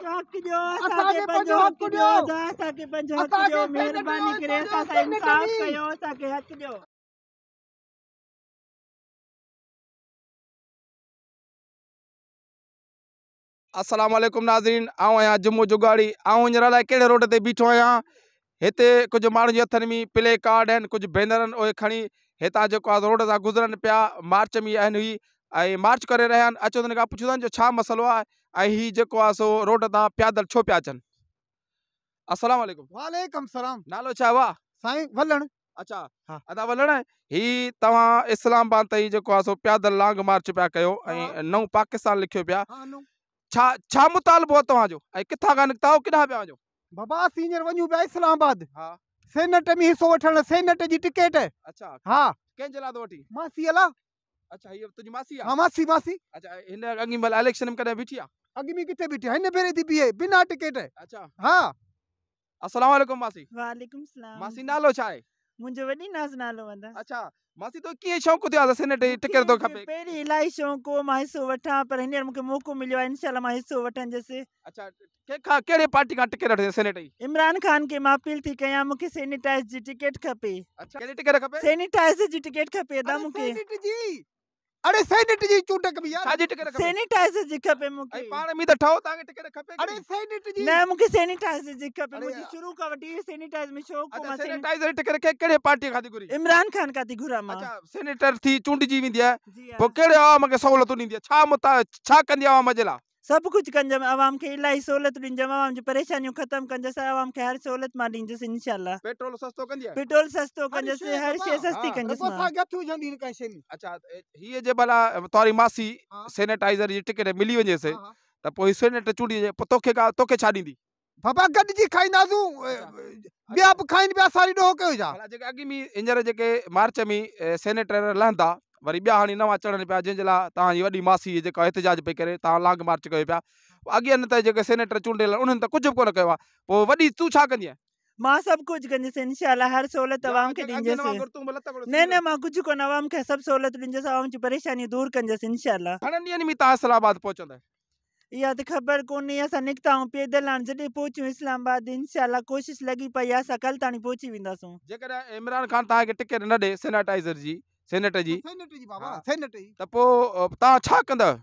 اسان کي حق ڏيو اسان کي پنهنجو حق ڏيو اسان کي پنهنجو حق ڏيو مهرباني ڪري اسان سان انصاف ڪيو اسان کي حق ڏيو. السلام عليڪم ناظرين آئون آهيان جمعو جڳاڙي آئون هينئر الائي ڪهڙي روڊ تي بيٺو آهيان هتي ڪجهه ماڻهن جي هٿن ۾ پلي ڪارڊ آهن ڪجهه بينر آهن اهي کڻي هتان جيڪو آهي روڊ تان گذرن پيا مارچ ۾ آهن هي ۽ مارچ ڪري رهيا آهن اچو ته هن کان پڇون ٿا جو ڇا مسئلو آهي ۽ هي جيڪو آهي سو روڊ تان پيادل ڇو پيا اچن السلام عليڪم وعليڪم السلام نالو ڇا آهي سائين ولڻ اچا ادا ولڻ هي توهان اسلام آباد تائين جيڪو آهي سو پيادل لانگ مارچ پيا ڪيو ۽ نئون پاڪستان لکيو پيا ڇا ڇا مطالبو آهي توهان جو ۽ ڪٿان کان نڪتا آهيو ڪيڏانهن پيا وڃو بابا اسين هينئر وڃون پيا اسلام آباد ها سينيٽ ۾ حصو وٺڻ سينيٽ جي ٽڪيٽ اچا ها ڪنهن جي لاء ٿو وٺين ماسي لاء اچا هي تنهنجي ماسي آ ها ماسي ماسي اچا هن اڳي مهل اليڪشن ۾ ڪڏهن بيٺي آ اڳ ۾ ڪٿي بيٺي هن ڀيري ٿي بيهي بنا ٽڪيٽ اچا ها السلام عليڪم ماسي. وعليڪم السلام. ماسي نالو ڇا آهي؟ منهنجو وڏي ناز نالو ادا. اڇا ماسي تو ڪيئن شوق ٿيو آ سينيٽ جي ٽڪيٽ تو کپي. پهرين الاهي شوق هو مان حصو وٺان پر هينئر مونکي موقعو مليو آهي انشاء الله مان حصو وٺندس. اڇا ڪنهن کان ڪهڙي پارٽي کان ٽڪيٽ وٺندين سينيٽ جي؟ عمران خان کي مان اپيل ٿي ڪيان مونکي سينيٽائز جي ٽڪيٽ کپي. اڇا ڪهڙي ٽڪيٽ کپي؟ سينيٽائز جي ٽڪيٽ کپي ادا مونکي. سينيٽ جي اڙي سينيٽ جي چونڊ ڪبي يار. ڇا جي ٽڪيٽ کپي؟ سينيٽائيزر جي کپي مونکي. ۽ پاڻ ۾ ته ٺهو توهان کي ٽڪيٽ کپي اڙي سينيٽ جي. نه مونکي سينيٽائيزر جي کپي منهنجي شروع کان وٺي سينيٽائيزر ۾ شوق هو اڇا مان سينيٽائيزر جي ٽڪيٽ کي ڪهڙي پارٽي کان ٿي گهرين؟ عمران خان کان ٿي گهران مان. اڇا سينيٽر ٿي چونڊجي ويندينء جي ها. پوء ڪهڙي عوام کي سهولتون ڏيندينء ڇا متا ڇا ڪندينء عوام جي لاء؟ سڀ ڪجهه ڪندم عوام کي الاهي سهولتون ڏيندم عوام جون پريشانيون ختم ڪندس عوام کي هر سهولت مان ڏيندس انشاء الله. پيٽرول سستو ڪندينء؟ پيٽرول سستو ڪندس هر شيء سستي ڪندس مان. اسان کي هٿ وجهڻ ڏين ڪنهن شيء ۾. اڇا هيء جي ڀلا تواري ماسي سينيٽائيزر جي ٽڪيٽ ملي وڃيس ته پوء هي سينيٽر چونڊجي وڃي پوء توکي ڪا توکي ڇا ڏيندي؟ بابا گڏجي کائينداسون ٻيا به کائين پيا ساري ڏوهه ڪيو ڇا. ڀلا جيڪي اڳ ۾ هينئر جيڪي مارچ ۾ سينيٽر لهندا وري ٻيا هاڻي نوان چڙهن پيا جنهن جي لاء توهان جي وڏي ماسي جيڪا احتجاج پئي ڪري توهان لانگ مارچ ڪيو پيا اڳين ته جيڪي سينيٽر چونڊيل انهن ته ڪجهه به ڪونه ڪيو آهي پوء وڏي تون ڇا ڪندينء؟ مان سڀ ڪجهه ڪنديس انشاء الله هر سهولت عوام کي ڏينديس نه نه مان ڪجهه ڪونه عوام کي سڀ سهولت ڏينديس عوام جون پريشانيون دور ڪنديس انشاء الله. گهڻن ڏينهن ۾ توهان اسلام آباد پهچندؤ؟ اها ته خبر ڪونهي اسان نڪتا آهيون پيدل هاڻ جڏهن پهچون اسلام آباد انشاء الله ڪوشش لڳي پئي آهي اسان ڪل تاڻي پهچي وينداسون. جيڪڏهن عمران خان توهان کي ٽڪيٽ نه ڏي سينيٽائيزر جي سينيٽ جي ته پوء توهان ڇا ڪندؤ؟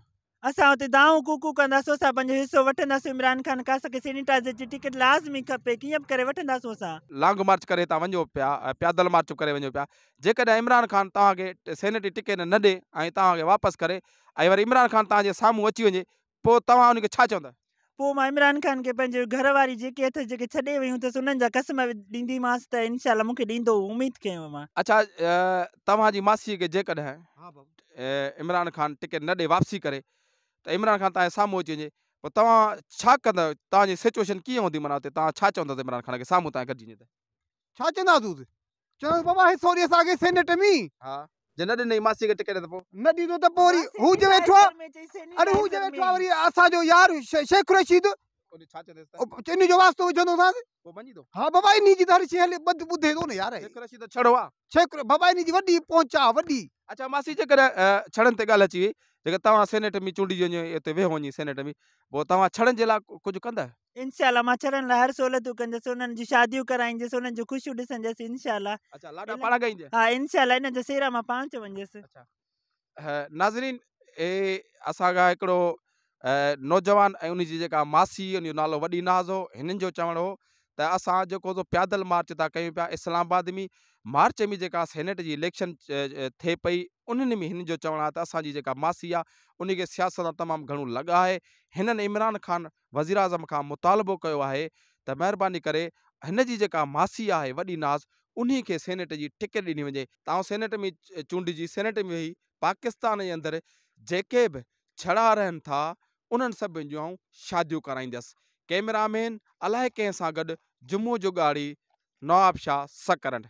اسان اتي دانهون ڪوڪون ڪنداسون اسان پنهنجو حصو وٺنداسون عمران خان کان اسان کي سينيٽائيزر جي ٽڪيٽ لازمي کپي ڪيئن به ڪري وٺنداسون اسان. لانگ مارچ ڪري هتان وڃو پيا پيادل مارچ به ڪري وڃو پيا جيڪڏهن عمران خان توهان کي سينيٽ جي ٽڪيٽ نه ڏي ۽ توهان کي واپس ڪري ۽ وري عمران خان توهان جي سامهون اچي وڃي پوء توهان ان کي ڇا چوندا؟ پوء مان عمران خان کي پنهنجي گهر واري جيڪي اٿس جيڪي ڇڏي ويون اٿس انهن جا قسم ڏينديمانس ته انشاء الله مون کي ڏيندو اميد ڪيون مان. اڇا توهان جي ماسي کي جيڪڏهن عمران خان ٽڪيٽ نه ڏي واپسي ڪري ته عمران خان توهان جي سامهون اچي وڃي پوء توهان ڇا ڪندا توهان جي سچوئيشن ڪيئن هوندي معنيٰ اتي توهان ڇا چوندا عمران خان کي سامهون توهان گڏجي وڃي ته. ڇا چونداسون چيو بابا حصو ڏي اسان کي سينيٽ ۾. ها جي نه ڏنئي ماسي کي ٽڪيٽ ته پوء. نه ڏيندو ته پوء وري هو جي ويٺو آ اڙي هو جي ويٺو آ وري اسان جو يار شيخ رشيد ان ڇا چوندس ته. ان جو واسطو وجهندوسانس. پوء مڃيندو. ها بابا انهي جي ته هر شي هلي ٻڌ ٻڌي ٿو نه يار. شيخ رشيد ته ڇڙو آ. شيخ بابا انهي جي وڏي پهچ آ وڏي. اڇا ماسي جيڪڏهن ڇڙن تي ڳالهه اچي وئي جيڪڏهن توهان سينيٽ ۾ چونڊجي وڃو اتي ويهو وڃي سينيٽ ۾ پوء توهان ڇڙن جي لاء ڪجهه ڪندا؟ انشاء الله مان ڇڙن لاء هر سهولتون ڪندس انهن جون شاديون ڪرائيندس انهن جون خوشيون ڏسندس انشاء الله. اڇا لاڏا پاڻ ڳائيندين؟ ها انشاء الله انهن جا سهرا مان پاڻ چوندس. اڇا ناظرين اي اسان کان هڪڙو نوجوان ۽ ان جي جيڪا ماسي ان جو نالو وڏي ناز هو هنن جو چوڻ هو ته اسان جيڪو سو پيادل مارچ ٿا ڪيون پيا اسلام آباد ۾ مارچ ۾ جيڪا سينيٽ جي اليڪشن ٿئي پئي انهن ۾ هنن جو چوڻ آهي ته اسان جي جيڪا ماسي آهي ان کي سياست سان تمام گهڻو لڳ آهي هنن عمران خان وزيراعظم کان مطالبو ڪيو آهي ته مهرباني ڪري هن جي جيڪا ماسي آهي وڏي ناز انهي کي سينيٽ جي ٽڪيٽ ڏني وڃي. ته آئون سينيٽ ۾ چونڊجي سينيٽ ۾ ويهي پاڪستان جي اندر جيڪي به ڇڙا رهن ٿا انهن سڀني جون آئون شاديون ڪرائيندس. ڪئميرا مين الائي ڪنهن سان گڏ جمعو جوڳاڙي، نوابشاهه، سڪرنڊ.